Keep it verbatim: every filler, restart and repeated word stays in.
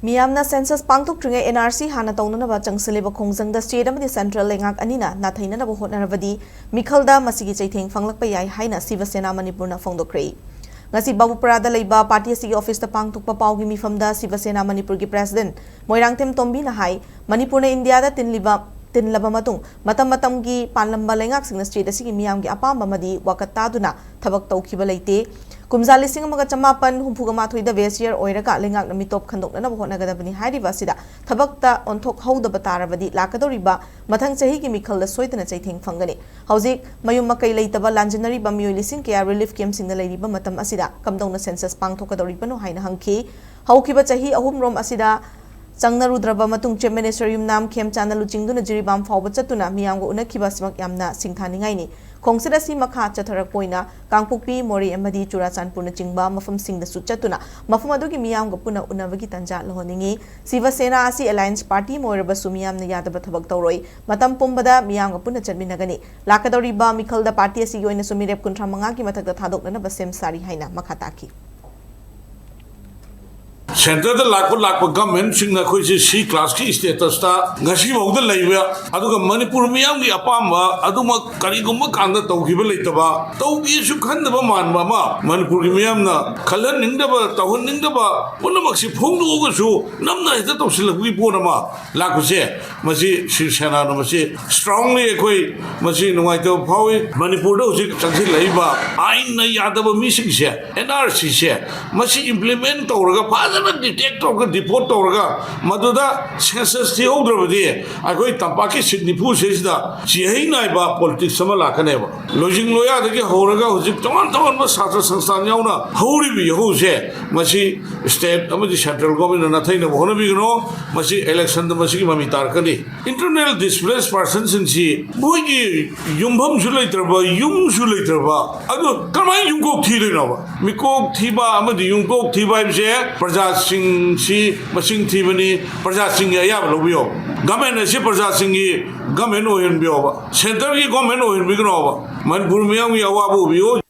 ꯃꯤꯌꯥꯝꯅ census ꯄꯥꯡꯊꯣꯛꯇ꯭ꯔꯤꯉꯩ and R C ꯍꯥꯟꯅ ꯇꯧꯅꯅꯕ ꯆꯪꯁꯤꯜꯂꯤꯕ ꯈꯣꯡꯖꯪꯗ ꯁ꯭ꯇꯦꯠ ꯑꯃꯗꯤ ꯁꯦꯟꯇ꯭ꯔꯦꯜ ꯂꯩꯉꯥꯛ ꯑꯅꯤꯅ ꯅꯥꯊꯩꯅꯅꯕ ꯍꯣꯠꯅꯔꯕꯗꯤ ꯃꯤꯈꯜꯗ ꯃꯁꯤꯒꯤ ꯆꯩꯊꯦꯡ ꯐꯪꯂꯛꯄ ꯌꯥꯏ ꯍꯥꯏꯅ ꯁꯤꯕ ꯁꯦꯅꯥ ꯃꯅꯤꯄꯨꯔꯅ ꯐꯣꯡꯗꯣꯛꯈ꯭ꯔꯦ꯫ ꯉꯁꯤ ꯕꯥꯕꯨꯄꯨꯔꯥꯗ ꯂꯩꯕ ꯄꯥꯔꯇꯤ ꯑꯁꯤꯒꯤ ꯑꯣꯐꯤꯁꯇ ꯄꯥꯡꯊꯣꯛꯄ ꯄꯥꯎꯒꯤ ꯃꯤꯐꯝꯗ ꯁꯤꯕ ꯁꯦꯅꯥ ꯃꯅꯤꯄꯨꯔꯒꯤ ꯄ꯭ꯔꯦꯁꯤꯗꯦꯟꯠ ꯃꯣꯏꯔꯥꯡꯊꯦꯝ ꯇꯣꯝꯕꯤꯅ ꯍꯥꯏ, ꯃꯅꯤꯄꯨꯔꯅ ꯏꯟꯗꯤꯌꯥꯗ ꯇꯤꯟꯂꯤꯕ, ꯇꯤꯟꯂꯕ ꯃꯇꯨꯡ ꯃꯇꯝ ꯃꯇꯝꯒꯤ ꯄꯥꯜꯂꯝꯕ ꯂꯩꯉꯥꯛꯁꯤꯡꯅ ꯁ꯭ꯇꯦꯠ ꯑꯁꯤꯒꯤ ꯃꯤꯌꯥꯝꯒꯤ ꯑꯄꯥꯝꯕ ꯑꯃꯗꯤ ꯋꯥꯀꯠ ꯇꯥꯗꯨꯅ ꯊꯕꯛ ꯇꯧꯈꯤꯕ ꯂꯩꯇꯦ꯫ ꯀꯨꯝꯖꯥ ꯂꯤꯁꯤꯡ ꯑꯃꯒ ꯆꯃꯥꯄꯟ ꯍꯨꯝꯐꯨꯒ ꯃꯥꯊꯣꯏꯗ ꯕꯦꯁ ꯌꯔ ꯑꯣꯏꯔꯒ ꯂꯩꯉꯥꯛꯅ ꯃꯤꯇꯣꯞ ꯈꯟꯗꯣꯛꯅꯅꯕ ꯍꯣꯠꯅꯒꯗꯕꯅꯤ ꯍꯥꯏꯔꯤꯕ ꯑꯁꯤꯗ ꯊꯕꯛꯇ ꯑꯣꯟꯊꯣꯛꯍꯧꯗꯕ ꯇꯥꯔꯕꯗꯤ ꯂꯥꯛꯀꯗꯧꯔꯤꯕ ꯃꯊꯪ ꯆꯍꯤꯒꯤ ꯃꯤꯈꯜꯗ ꯁꯣꯏꯗꯅ ꯆꯩꯊꯦꯡ ꯐꯪꯒꯅꯤ꯫ ꯍꯧꯖꯤꯛ ꯃꯌꯨꯝ ꯃꯀꯩ ꯂꯩꯇꯕ ꯂꯥꯟꯖꯤꯟꯅꯔꯤꯕ ꯃꯤꯑꯣꯏ ꯂꯤꯁꯤꯡ ꯀꯌꯥ ꯔꯤꯂꯤꯐ ꯀꯦꯝꯞꯁꯤꯡꯗ ꯂꯩꯔꯤꯕ ꯃꯇꯝ ꯑꯁꯤꯗ ꯀꯝꯗꯧꯅ ꯁꯦꯟꯁꯁ ꯄꯥꯡꯊꯣꯛꯀꯗꯧꯔꯤꯕꯅꯣ ꯍꯥꯏꯅ ꯍꯪꯈꯤ꯫ ꯍꯧꯈꯤꯕ ꯆꯍꯤ ꯑꯍꯨꯝꯔꯣꯝ ꯑꯁꯤꯗ ꯆꯪꯅꯔꯨꯗ꯭ꯔꯕ ꯃꯇꯨꯡ ꯆꯤꯐ ꯃꯤꯅꯤꯁꯇꯔ ꯌꯨꯝꯅꯥꯝ ꯈꯦꯝꯆꯥꯟꯅ ꯂꯨꯆꯤꯡꯗꯨꯅ ꯖꯤꯔꯤꯕꯥꯝ ꯐꯥꯎꯕ ꯆꯠꯇꯨꯅ ꯃꯤꯌꯥꯝꯒ ꯎꯅꯈꯤꯕ ꯑꯁꯤꯃꯛ ꯌꯥꯝꯅ ꯁꯤꯡꯊꯥꯅꯤꯡꯉꯥꯏꯅꯤ꯫ ꯈꯣꯡꯆꯠ ꯑꯁꯤ ꯃꯈꯥ ꯆꯠꯊꯔꯛꯄ ꯑꯣꯏꯅ ꯀꯥꯡꯄꯣꯛꯄꯤ, ꯃꯣꯔꯦ ꯑꯃꯗꯤ ꯆꯨꯔꯥꯆꯥꯟꯄꯨꯔꯅꯆꯤꯡꯕ ꯃꯐꯝꯁꯤꯡꯗꯁꯨ ꯆꯠꯇꯨꯅ ꯃꯐꯝ ꯑꯗꯨꯒꯤ ꯃꯤꯌꯥꯝꯒ ꯄꯨꯟꯅ ꯎꯅꯕꯒꯤ ꯇꯥꯟꯖꯥ ꯂꯧꯍꯟꯅꯤꯡꯏ꯫ ꯁꯤꯕ ꯁꯦꯅꯥ ꯑꯁꯤ ꯑꯦꯂꯥꯌꯟꯁ ꯄꯥꯔꯇꯤ ꯑꯃ ꯑꯣꯏꯔꯕꯁꯨ ꯃꯤꯌꯥꯝꯅ ꯌꯥꯗꯕ ꯊꯕꯛ ꯇꯧꯔꯣꯏ꯫ ꯃꯇꯝ ꯄꯨꯝꯕꯗ ꯃꯤꯌꯥꯝꯒ ꯄꯨꯟꯅ ꯆꯠꯃꯤꯟꯅꯒꯅꯤ꯫ ꯂꯥꯛꯀꯗꯧꯔꯤꯕ ꯃꯤꯈꯜꯗ ꯄꯥꯔꯇꯤ ꯑꯁꯤꯒꯤ ꯑꯣꯏꯅꯁꯨ ꯃꯤꯔꯦꯞ ꯀꯨꯟꯊ꯭ꯔꯥ ꯃꯉꯥꯒꯤ ꯃꯊꯛꯇ ꯊꯥꯗꯣꯛꯅꯅꯕ ꯁꯦꯝ ꯁꯥꯔꯤ ꯍꯥꯏꯅ ꯃꯈꯥ ꯇꯥꯈꯤ꯫ ꯁꯦꯟꯇꯔꯗ ꯂꯥꯛꯄ ꯂꯥꯛꯄ ꯒꯃꯦꯟꯁꯤꯡꯅ ꯑꯩꯈꯣꯏꯁꯦ ꯁꯤ ꯀ꯭ꯂꯥꯁꯀꯤ ꯁ꯭ꯇꯦꯇꯁꯇ ꯉꯁꯤꯐꯥꯎꯗ ꯂꯩꯕ, ꯑꯗꯨꯒ ꯃꯅꯤꯄꯨꯔ ꯃꯤꯌꯥꯝꯒꯤ ꯑꯄꯥꯝꯕ ꯑꯗꯨꯃꯛ ꯀꯔꯤꯒꯨꯝꯕ ꯀꯥꯟꯗ ꯇꯧꯈꯤꯕ ꯂꯩꯇꯕ, ꯇꯧꯒꯦꯁꯨ ꯈꯟꯗꯕ ꯃꯥꯟꯕ ꯑꯃ, ꯃꯅꯤꯄꯨꯔꯒꯤ ꯃꯤꯌꯥꯝꯅ ꯈꯜꯍꯟꯅꯤꯡꯗꯕ, ꯇꯧꯍꯟꯅꯤꯡꯗꯕ ꯄꯨꯝꯅꯃꯛꯁꯤ ꯐꯣꯡꯗꯣꯛꯑꯒꯁꯨ ꯅꯝꯅ ꯍꯦꯛꯇ ꯇꯧꯁꯤꯜꯂꯛꯄꯒꯤ ꯄꯣꯠ ꯑꯃ ꯂꯥꯛꯄꯁꯦ, ꯃꯁꯤ ꯁꯤꯕ ꯁꯦꯅꯥꯅ ꯃꯁꯤ strongly ꯑꯩꯈꯣꯏ ꯃꯁꯤ ꯅꯨꯡꯉꯥꯏꯇꯕ ꯐꯥꯎꯏ꯫ ꯃꯅꯤꯄꯨꯔꯗ ꯍꯧꯖꯤꯛ ꯆꯪꯁꯤꯜꯂꯛꯏꯕ ꯑꯥꯏꯟꯅ ꯌꯥꯗꯕ ꯃꯤꯁꯤꯡꯁꯦ, ꯑꯦꯟ ꯑꯥꯔ ꯁꯤꯁꯦ, ꯃꯁꯤ implement ꯇꯧꯔꯒ, ꯐꯖꯅ detect ꯇꯧꯔꯒ, deport ꯇꯧꯔꯒ, ꯃꯗꯨꯗ ꯁꯦꯟꯁꯁ ꯊꯤꯍꯧꯗ꯭ꯔꯕꯗꯤ ꯑꯩꯈꯣꯏ ꯇꯝꯄꯥꯛꯀꯤ ꯁꯤꯠ ꯅꯤꯐꯨ ꯁꯤꯗꯩꯁꯤꯗ ꯆꯤꯍꯩ ꯅꯥꯏꯕ politics ꯑꯃ ꯂꯥꯛꯀꯅꯦꯕ꯫ ꯂꯣꯏꯖꯤꯡ ꯂꯣꯌꯥꯗꯒꯤ ꯍꯧꯔꯒ ꯍꯧꯖꯤꯛ ꯇꯣꯉꯥꯟ ꯇꯣꯉꯥꯟꯕ ꯁꯥꯇ꯭ꯔ ꯁꯪꯁꯊꯥꯟ ꯌꯥꯎꯅ ꯍꯧꯔꯤꯕ ꯏꯍꯧꯁꯦ, ꯃꯁꯤ state ꯑꯃꯗꯤ central government ꯅ ꯅꯥꯊꯩꯅꯕ ꯍꯣꯠꯅꯕꯤꯒꯅꯣ꯫ ꯃꯁꯤ election ꯗ ꯃꯁꯤꯒꯤ ꯃꯃꯤ ꯇꯥꯔꯛꯀꯅꯤ꯫ Internal displaced person ꯁꯤꯡꯁꯤ ꯃꯣꯏꯒꯤ ꯌꯨꯝꯐꯝꯁꯨ ꯂꯩꯇ꯭ꯔꯕ, ꯌꯨꯝꯁꯨ ꯂꯩꯇ꯭ꯔꯕ, ꯑꯗꯨ ꯀꯔꯝꯍꯥꯏꯅ ꯌꯨꯝꯀꯣꯛ ꯊꯤꯗꯣꯏꯅꯣꯕ? ꯃꯤꯀꯣꯛ ꯊꯤꯕ ꯑꯃꯗꯤ ꯌꯨꯝꯀꯣꯛ ꯊꯤꯕ ꯍꯥꯏꯕꯁꯦ ꯄ꯭ꯔꯖꯥꯁꯤꯡꯁꯤ ꯃꯁꯤꯡ ꯊꯤꯕꯅꯤ꯫ ꯄ꯭ꯔꯖꯥꯁꯤꯡꯒꯤ ꯑꯌꯥꯕ ꯂꯧꯕꯤꯌꯣ꯫ Government ꯑꯁꯤ ꯄ꯭ꯔꯖꯥꯁꯤꯡꯒꯤ government ꯑꯣꯏꯍꯟꯕꯤꯌꯣꯕ꯫ Centre ꯒꯤ government ꯑꯣꯏꯍꯟꯕꯤꯒꯅꯣꯕ꯫ ꯃꯅꯤꯄꯨꯔ ꯃꯤꯌꯥꯝꯒꯤ ꯑꯋꯥꯕ ꯎꯕꯤꯌꯨ꯫